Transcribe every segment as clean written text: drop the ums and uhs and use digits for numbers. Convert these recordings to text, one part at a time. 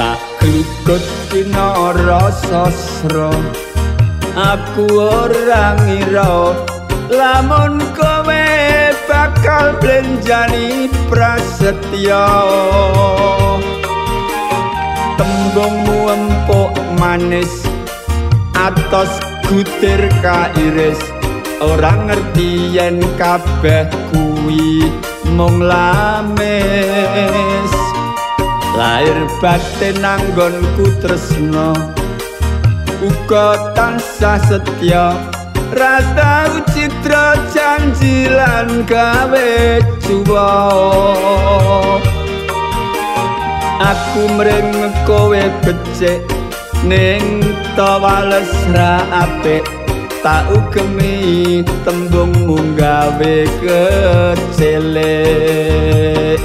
Saklugut pinara sasra aku ora ngira lamun kowe bakal blenjani prasetya. Tembungmu empuk manis atos gutir kairis, ora ngerti yen kabeh kuwi mung lamis. Lahir batin anggonku tresna uga tansah setya, ra tau citra janji lan gawe cuwa. Aku mring kowe becik ning tawales ra apik, tak ugemi tembungmu gawe kecelik.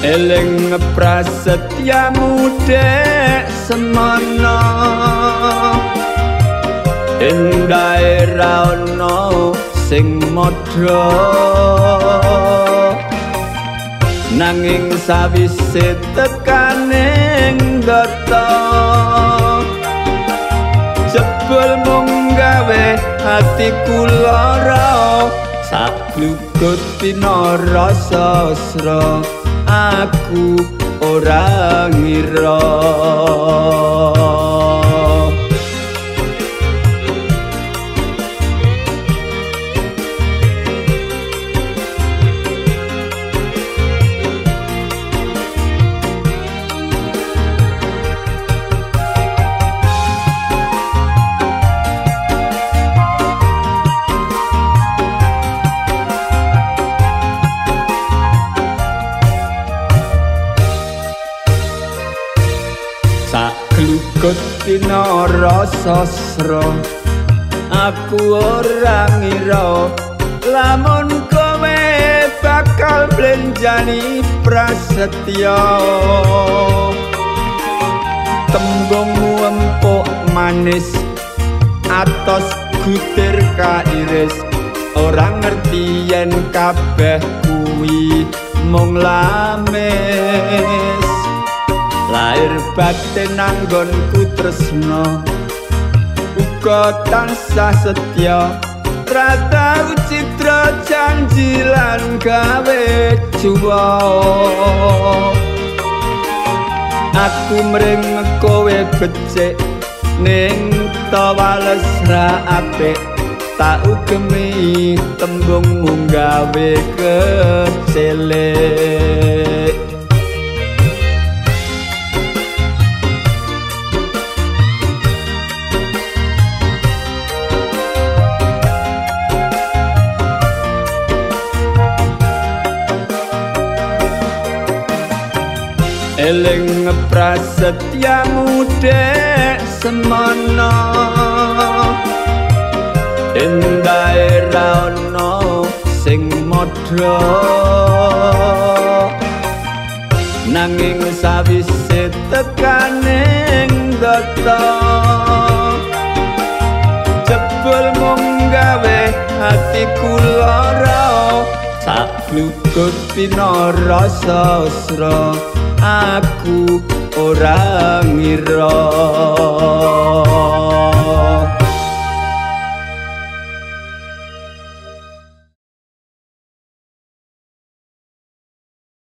Eling prasetyamu dek semana, endahe ra ono sing modho, nanging sawise tekaning data jebul mung gawe atiku lara. Saklugut pinara sasra aku ora ngira. Saklugut pinara sasra aku ora ngira lamun kowe bakal blenjani prasetya. Tembungmu empuk manis atos gutir kairis, ora ngerti yen kabeh kuwi mung lamis. Lahir batin anggonku tresna uga tansah setya, ra tau citra janji lan gawe cuwa. Aku mring kowe becik ning tawales ra apik, tak ugemi tembungmu gawe kecelik. Eling prasetyamu dek semana, endahe ra ono sing modho, nanging sawise tekaning data jebul mung gawe atiku lara. Saklugut pinara sasra aku ora ngira.